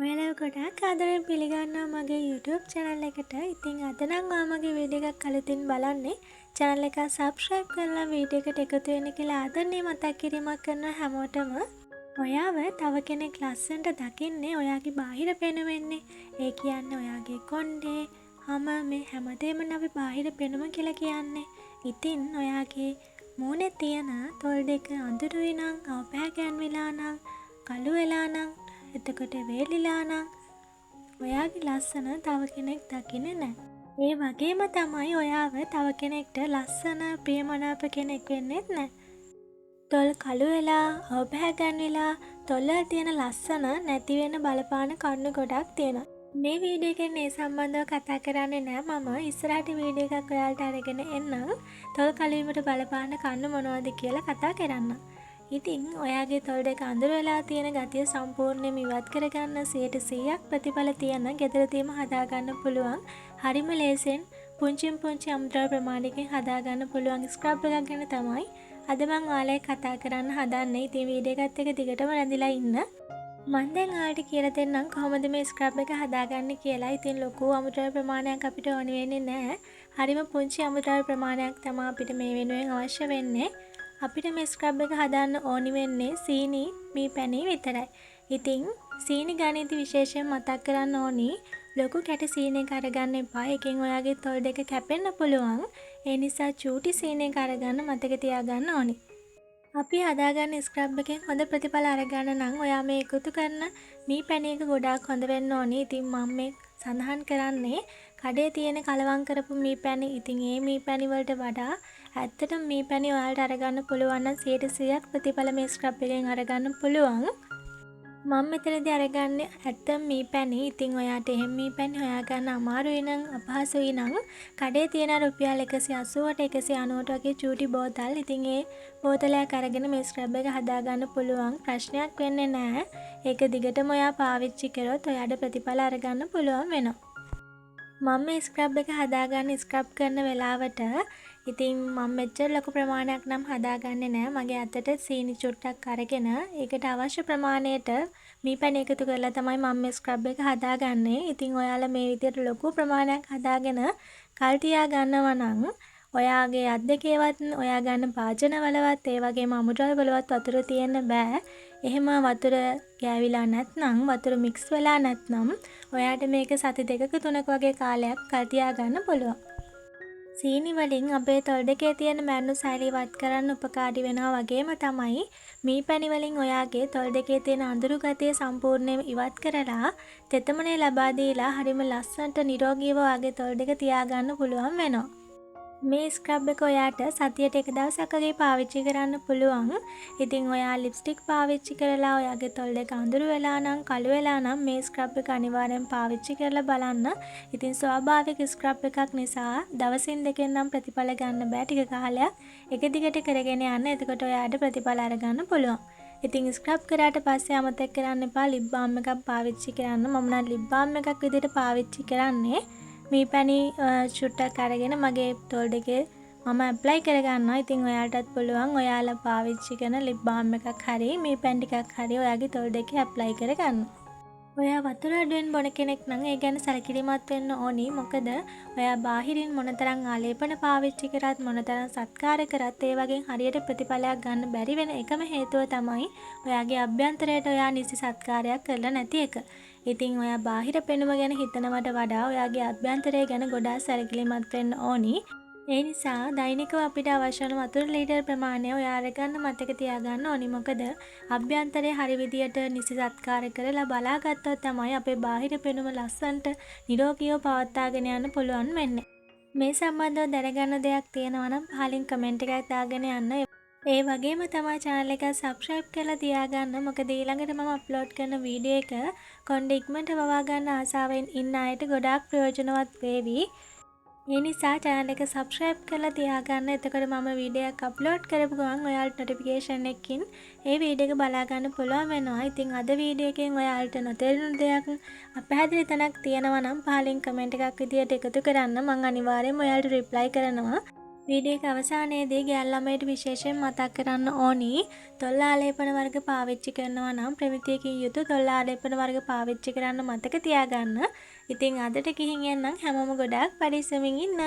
ඔයාලව ගොඩාක් ආදරෙන් පිළිගන්නවා මගේ YouTube channel එකට. ඉතින් අද නම් ඔයා මගේ වීඩියෝ එකක් අලුතින් බලන්නේ. Channel එක subscribe කරලා වීඩියෝ එකට එකතු වෙන්න කියලා ආදරණීය මතක් කිරීමක් කරනවා හැමෝටම. ඔයාව තව කෙනෙක් ලස්සනට දකින්නේ ඔයාගේ බාහිර පෙනුමෙන්නේ. ඒ කියන්නේ ඔයාගේ කොණ්ඩේ, හම මේ හැමදේම අපි බාහිර පෙනුම කියලා කියන්නේ. ඉතින් ඔයාගේ මූණේ තියෙන තොල් දෙක අඳුරුයි නම්, අවපැහැ ගැන්විලා නම්, කළු වෙලා නම්, එතකොට වේලිලා නම් ඔයාගේ ලස්සන තව කෙනෙක් දකින්නේ නෑ. ඒ වගේම තමයි ඔයාව තව කෙනෙක්ට ලස්සන ප්‍රියමනාප කෙනෙක් වෙන්නෙත් නෑ. තොල් කළු වෙලා, අවපැහැ ගැන්විලා, තොල් වල තියෙන ලස්සන නැති වෙන්න බලපාන කරුණු ගොඩක් තියෙනවා. මේ වීඩියෝ එකෙන් ඒ සම්බන්ධව කතා කරන්නේ නෑ මම. ඉස්සරහට වීඩියෝ එකක් ඔයාලට අරගෙන එන්නම්. තොල් කළු වීමට බලපාන කරුණු මොනවද කියලා කතා කරන්න. ඉතින් ඔයාගේ තොල් දෙක අඳුර වෙලා තියෙන ගතිය සම්පූර්ණයෙන්ම ඉවත් කරගන්න 100%ක් ප්‍රතිඵල තියෙන ගෙදරදීම හදාගන්න පුළුවන් හරිම ලේසියෙන් පුංචිම පුංචි අමුද්‍රව්‍ය ප්‍රමාණයකින් හදාගන්න පුළුවන් ස්ක්‍රබ් එකක් ගැන තමයි අද මං ඔයාලා එක්ක කතා කරන්න හදන්නේ. ඉතින් වීඩියෝ එකත් එක්ක දිගටම රැඳිලා ඉන්න. මං දැන් ඔයාලට කියලා දෙන්නම් කොහොමද මේ ස්ක්‍රබ් එක හදාගන්නේ කියලා. ඉතින් ලොකු අමුද්‍රව්‍ය ප්‍රමාණයක් අපිට ඕන වෙන්නේ නෑ. හරිම පුංචි අමුද්‍රව්‍ය ප්‍රමාණයක් තමයි අපිට මේ වෙනුවෙන් අවශ්‍ය වෙන්නේ. අපිට මේ ස්ක්‍රබ් එක හදන්න ඕනි වෙන්නේ සීනි මී පැණි විතරයි. ඉතින් සීනි ගනිද්දි විශේෂයෙන් මතක් කරන්න ඕනි ලොකු කැට සීනි එක අරගන්න එපා. ඒකෙන් ඔයාගේ තොල් දෙක කැපෙන්න පුළුවන්. ඒ නිසා චූටි සීනි එක අරගන්න මතක තියාගන්න ඕනි. අපි හදාගන්න ස්ක්‍රබ් එකෙන් හොඳ ප්‍රතිඵල අරගන්න නම් ඔයා මේ එකතු කරන මී පැණි එක ගොඩාක් හොඳ වෙන්න ඕනි. ඉතින් මම මේ සඳහන් කරන්නේ කඩේ තියෙන කලවම් කරපු මී පැණි. ඉතින් ඒ මී පැණි වලට වඩා ඇත්තටම මී පැණි ඔයාලට අරගන්න පුළුවන් නම් 100%ක් ප්‍රතිඵල මේ ස්ක්‍රබ් එකෙන් අරගන්න පුළුවන්. මම මෙතනදී අරගන්නේ ඇත්තම මී පැණි. ඉතින් ඔයාට එහෙම මී පැණි හොයාගන්න අමාරුයි නම්, අපහසුයි නම් කඩේ තියෙන රුපියල් 180ට 190ට වගේ චූටි බෝතල්. ඉතින් ඒ බෝතලයක් අරගෙන මේ ස්ක්‍රබ් එක හදාගන්න පුළුවන්. ප්‍රශ්නයක් වෙන්නේ නෑ. ඒක දිගටම ඔයා පාවිච්චි කරොත් ඔයාට ප්‍රතිඵල අරගන්න පුළුවන් වෙනවා. මම මේ ස්ක්‍රබ් එක හදාගන්න ස්ක්‍රබ් කරන වෙලාවට ඉතින් මම මෙච්චර ලොකු ප්‍රමාණයක් නම් හදාගන්නේ නෑ. මගේ අතට සීනි චුට්ටක් අරගෙන ඒකට අවශ්‍ය ප්‍රමාණයට මී පැණි එකතු කරලා තමයි මම මේ ස්ක්‍රබ් එක හදාගන්නේ. ඉතින් ඔයාලා මේ විදියට ලොකු ප්‍රමාණයක් හදාගෙන කල් තියා ගන්නවා නම් ඔයාගේ අත් දෙකේවත්, ඔයා ගන්න භාජන වලවත්, ඒ වගේම අමුද්‍රව්‍ය වලවත් වතුර තියෙන්න බෑ. එහෙම වතුර ගෑවිලා නැත්නම්, වතුර මික්ස් වෙලා නැත්නම් ඔයාට මේක සති දෙකක තුනක වගේ කාලයක් කල් තියාගන්න පුළුවන්. සීනි වලින් අපේ තොල් දෙකේ තියෙන මැරුණු සෛල ඉවත් කරන්න උපකාරී වෙනවා වගේම තමයි මී පැණි වලින් ඔයාගේ තොල් දෙකේ තියෙන අඳුරු ගතිය සම්පූර්ණයෙන්ම ඉවත් කරලා තෙතමනය ලබා දීලා හරිම ලස්සනට නිරෝගීව ඔයාගේ තොල් දෙක තියාගන්න පුළුවන් වෙනවා. මේ ස්ක්‍රබ් එක ඔයාට සතියට එක දවසක් වගේ පාවිච්චි කරන්න පුළුවන්. ඉතින් ඔයා ලිප්ස්ටික් පාවිච්චි කරලා ඔයාගේ තොල් දෙක අඳුරු වෙලා නම්, කළු වෙලා නම් මේ ස්ක්‍රබ් එක අනිවාර්යෙන් පාවිච්චි කරලා බලන්න. ඉතින් ස්වාභාවික ස්ක්‍රබ් එකක් නිසා දවසින් දෙකෙන් නම් ප්‍රතිඵල ගන්න බෑ. ටික කාලයක් එක දිගට කරගෙන යන්න. එතකොට ඔයාට ප්‍රතිඵල අරගන්න පුළුවන්. ඉතින් ස්ක්‍රබ් කරාට පස්සේ අමතක කරන්න එපා ලිප් බාම් එකක් පාවිච්චි කරන්න. මම නම් ලිප් බාම් එකක් විදිහට පාවිච්චි කරන්නේ. මී පැණි චුට්ටක් අරගෙන මගේ තොල් දෙකේ මම ඇප්ලයි කරගන්නවා. ඉතින් ඔයාලටත් පුළුවන් ඔයාලා පාවිච්චි කරන ලිප් බාම් එකක් හරි මී පැණි ටිකක් හරි ඔයාගේ තොල් දෙකේ ඇප්ලයි කරගන්න. ඔයා වතුර අඩුවෙන් බොන කෙනෙක් නම් ඒ ගැන සැලකිලිමත් වෙන්න ඕනි. මොකද ඔයා බාහිරින් මොනතරම් ආලේපන පාවිච්චි කරත්, මොනතරම් සත්කාර කරත් ඒ වගේ හරියට ප්‍රතිඵලයක් ගන්න බැරි වෙන එකම හේතුව තමයි ඔයාගේ අභ්‍යන්තරයට ඔයා නිසි සත්කාරයක් කරලා නැති එක. ඉතින් ඔයා බාහිර පෙනුම ගැන හිතනවට වඩා ඔයාගේ අභ්‍යන්තරය ගැන ගොඩාක් සැලකිලිමත් වෙන්න ඕනි. ඒ නිසා දෛනිකව අපිට අවශ්‍ය වන වතුර ලීටර් ප්‍රමාණය ඔයා අරගන්න මතක තියාගන්න ඕනි. මොකද අභ්‍යන්තරය හරි විදියට නිසි සත්කාර කරලා බලාගත්තොත් තමයි අපේ බාහිර පෙනුම ලස්සනට නිරෝගීව පවත්වාගෙන යන්න පුළුවන් වෙන්නේ. මේ සම්බන්ධව දැනගන්න දෙයක් තියෙනවා නම් පහලින් කමෙන්ට් එකක් දාගෙන යන්න. ඒ වගේම තමයි channel එක subscribe කරලා තියාගන්න. මොකද ඊළඟට මම අප්ලෝඩ් කරන වීඩියෝ එක කොණ්ඩ ඉක්මනට වවා ගන්න ආසාවෙන් ඉන්න අයට ගොඩාක් ප්‍රයෝජනවත් වේවි. ඒ නිසා channel එක subscribe කරලා තියාගන්න. එතකොට මම වීඩියෝ එකක් අප්ලෝඩ් කරපු ගමන් ඔයාලට නොටිෆිකේෂන් එකකින් ඒ වීඩියෝ එක බලා ගන්න පුළුවන් වෙනවා. ඉතින් අද වීඩියෝ එකෙන් ඔයාලට නොතේරුණු දෙයක්, අපැහැදිලි තැනක් තියෙනවා නම් පහලින් කමෙන්ට් එකක් විදියට එකතු කරන්න. මං අනිවාර්යයෙන්ම ඔයාලට රිප්ලයි කරනවා. වීඩියෝ එක අවසානයේදී ගෑල් ළමයිට විශේෂයෙන් මතක් කරන්න ඕනි, තොල් ආලේපන වර්ග පාවිච්චි කරනවා නම් ප්‍රමිතියකින් යුතු තොල් ආලේපන වර්ග පාවිච්චි කරන්න මතක තියාගන්න. ඉතින් අදට ගිහින් එන්නම්. හැමෝම ගොඩාක් පරිස්සමින් ඉන්න.